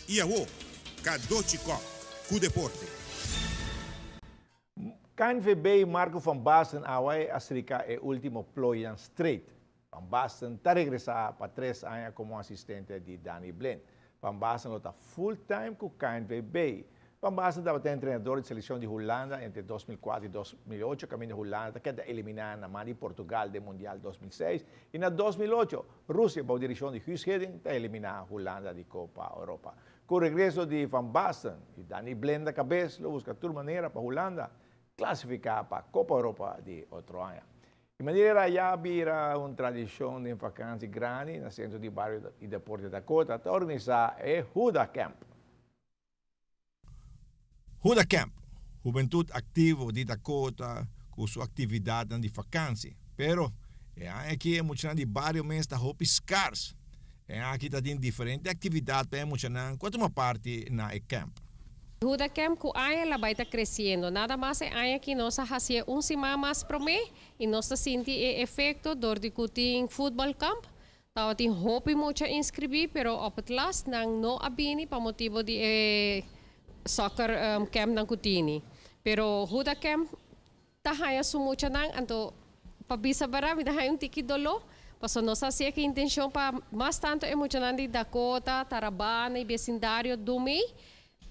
I awo, Cadochi Kock ku deporte. KNVB Marco van Basten awe a strika e ultimo plooinan straight. Van Basten ta regresa pa 3 aña como asistente di Danny Blind. Van Basten lo ta full time cu KNVB. Van Basten tabata entrenador di seleccion di Hulanda entre 2004 y 2008, caminda Hulanda ta keda elimina na man di Portugal den Mundial 2006 y na 2008 Rusia, bou direccion di Guus Hiddink, ta elimina Hulanda di Copa Europa. Cu regreso di Van Basten y Danny Blind na cabes, lo busca tur manera pa Hulanda clasifica pa Copa Europa di otro aña. Di manera ya bira un tradicion den vakantie grandi na Centro di Bario y Deporte Dakota ta organisa e Huda Camp. Huda Camp, Hubentud Activo di Dakota cu su actividadnan di vakantie. Pero e aña aki e muchanan di bario mes ta hopi scars. E aña aki ta tin diferente actividad pa e muchanan cu a tuma parti na e camp. Huda Camp cu aña la bay ta creciendo. Nada mas e aña aki nos a haci'e un siman mas prome y nos ta sinti e efecto door di cu tin football camp. Tabatin hopi mucha inscribi, pero op het last nan no a bini pa motibo di e soccer camp nan cu tini. Pero Huda Camp ta haya su muchanan, anto pa bisa berdad mi ta haya un tiki dolo, pasobra nos a haci e intencion pa mas tanto e muchanan di Dakota, Tarabana y becindario dumi,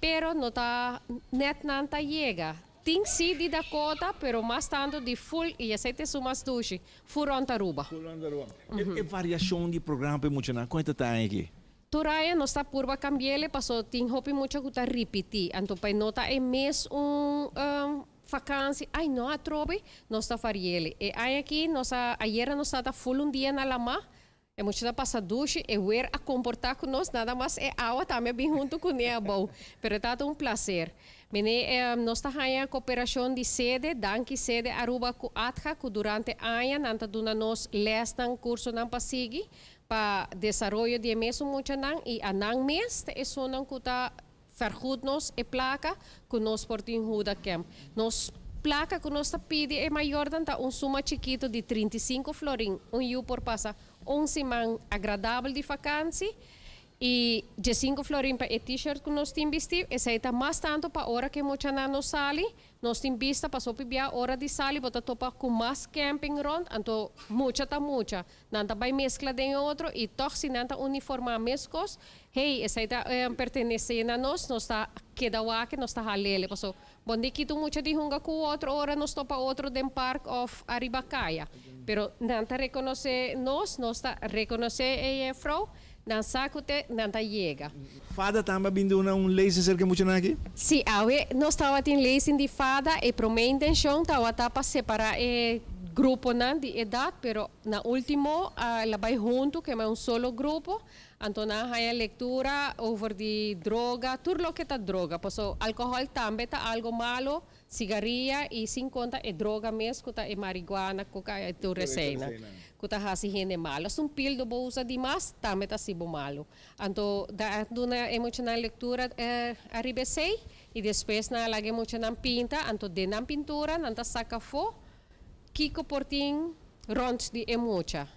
pero no ta net nan ta yega. Tin si di Dakota, pero mas tanto di full y esey ta esun mas dushi, full rond Aruba. Full rond Aruba. E variacion di programa pa e muchanan, con e ta ta aki? Tur aña nos ta purba cambi'ele paso tin hopi mucha cu ta ripiti, anto pa e no ta e mes un vakantie, ay no atrobe, nos ta vari'ele. E aña aki nos a, ayera nos ta ta full un dia na lama. E mucha ta pasa dushi, e weer a comporta cu nos, nada mas e awa tambe a bin hunto cu ne abou. Pero e tabata un placer. Mene, nos ta haña cooperacion di sede, danki Sede Aruba cu ATGA cu durante aña nan ta duna nos lesnan, cursonan pa sigui pa desaroyo di e mesun muchanan y a nan mes ta esunnan cu ta vergoed nos e placa cu nos por tin Huda Camp. Nos placa cu nos ta pidi e mayornan ta un suma chikito di 35 florin. Un yu por pasa un siman agradabel di vakantie y 15 florin pa e t-shirt cu nos tin bisti. Esey ta mas tanto pa ora cu e muchanan no sali. Nos tin bista paso pibia ora di sali bo ta topa cu mas camping rond, anto mucha ta mucha. Nan ta bay mezcla den otro y toch si nan ta uniforma mescos, hey, esey ta pertenece na nos, nos ta keda wak, nos ta halele. Paso bo no kita un mucha di hunga cu otro ora nos topa otro den park of ariba caya. Pero nan ta reconoce nos, nos ta reconoce e juffrouw, nan sa cu te, nan ta yega. Fada tambe a bin duna un lezing cerca e muchanan aki? Si, awe nos tabatin lezing di fada. E prome intencion tabata pa separa e gruponan di edad, pero na ultimo el a bay hunto, kema un solo grupo. Anto nan a haya lectura over di droga, tur loke ta droga, paso alcohol tambe ta algo malo, cigaria y sin conta e droga mes cu ta e marihuana, coca y tur eseynan cu ta haci hende malo. As un pildo bo usa di mas, tambe ta haci bo malo. Anto da a duna e muchanan lectura ariba esey y despues nan a laga e muchanan pinta, anto den nan pintura nan ta saca afo kico por tin rond di e mucha.